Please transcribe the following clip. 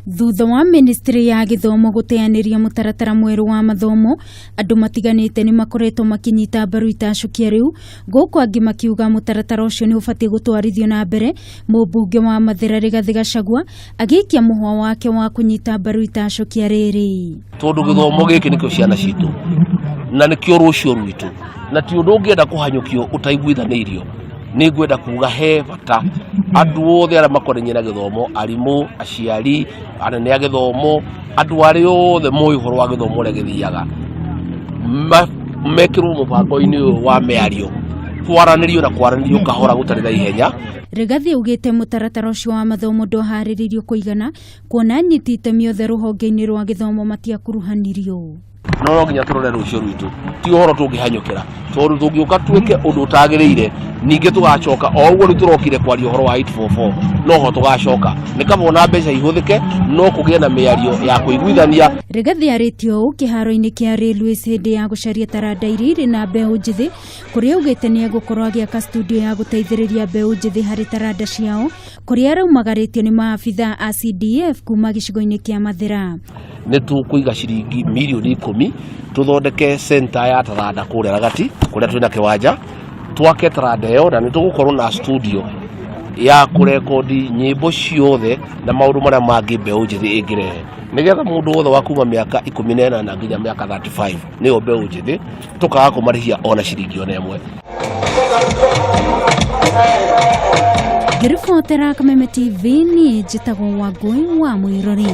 Thutha wa ministry ya gĩthomo gũteanĩria mũtaratara mwerũ wa mathomo, andũ matiganĩte nĩ makoretwo makĩnyita mbaru itacũkia rĩu, gũkũ angĩ makiuga mũtaratara ũcio nĩ ũbatiĩ gũtwarithio na mbere. Mũmbunge wa Mathĩra Rigathĩ Gachagua agĩikia mũhwa wake wa kũnyita mbaru itacũkia rĩrĩ. Tondũ gĩthomo gĩkĩ nĩkĩo ciana citũ na nĩkĩo rũciũ rwitũ, na ti ũndũ ũngĩenda kũhanyũkio ũtaiguithanĩirio. Nĩ ngwenda kuga he bata andũ othe arĩa makonainie na gĩthomo, arimũ, aciari, anene a gĩthomo, andũ arĩa othe moĩ ũhoro wa gĩthomo ũrĩa gĩthiaga, mekĩrwo mũbango-inĩ ũyũ wa mĩario, kwaranĩrio na kwaranĩrio kahora gũtarĩ na ihenya. Rigathi augĩte mũtaratara ũcio wa mathomo ndwaharĩrĩirio kũigana, kuona anyiti itemi othe rũhonge-inĩ rwa gĩthomo matiakuruhanirio. No nginya tũrore rũciũ rwitũ, ti ũhoro tũngĩhanyũkĩra, tondũ tũngĩũka twĩke ũndũ ũtagĩrĩire ningĩ tũgacoka o ũguo. Rĩu tũrokire kwaria ũhoro wa 844, noho tũgacoka. Nĩ kaba ona mbeca ihũthĩke, no kũgĩe na mĩario ya kũiguithania. Rigathi arĩtie ũũ kĩharo-inĩ kĩa Railways hĩndĩ ya gũcaria taranda iria irĩ na mbeũ njĩthĩ, kũrĩa augĩte nĩ egũkorwo agĩaka studio ya gũteithĩrĩria mbeũ njĩthĩ harĩ taranda ciao, kũrĩa araumagarĩtio nĩ maabitha a CDF kuma gĩcigo-inĩ kĩa Mathĩra. Nĩ tũkũiga ciringi mirioni 10 tũthondeke center ya taranda kũrĩa Ragati, kũrĩa twĩna kĩwanja, twake taranda ĩyo, na nĩ tũgũkorwo na studio ya kũrekondi nyĩmbo ciothe na maũndũ marĩa mangĩ mbeũ njĩthĩ ĩngĩrehe, nĩgetha mũndũ wothe wa kuma mĩaka 18 nginya mĩaka 35, nĩyo mbeũ njĩthĩ, tũkaga kũmarĩhia ona ciringi ona ĩmwe. Ngĩribotera Kameme TV, niĩ njĩtagwo Wangũi wa Mũirũri.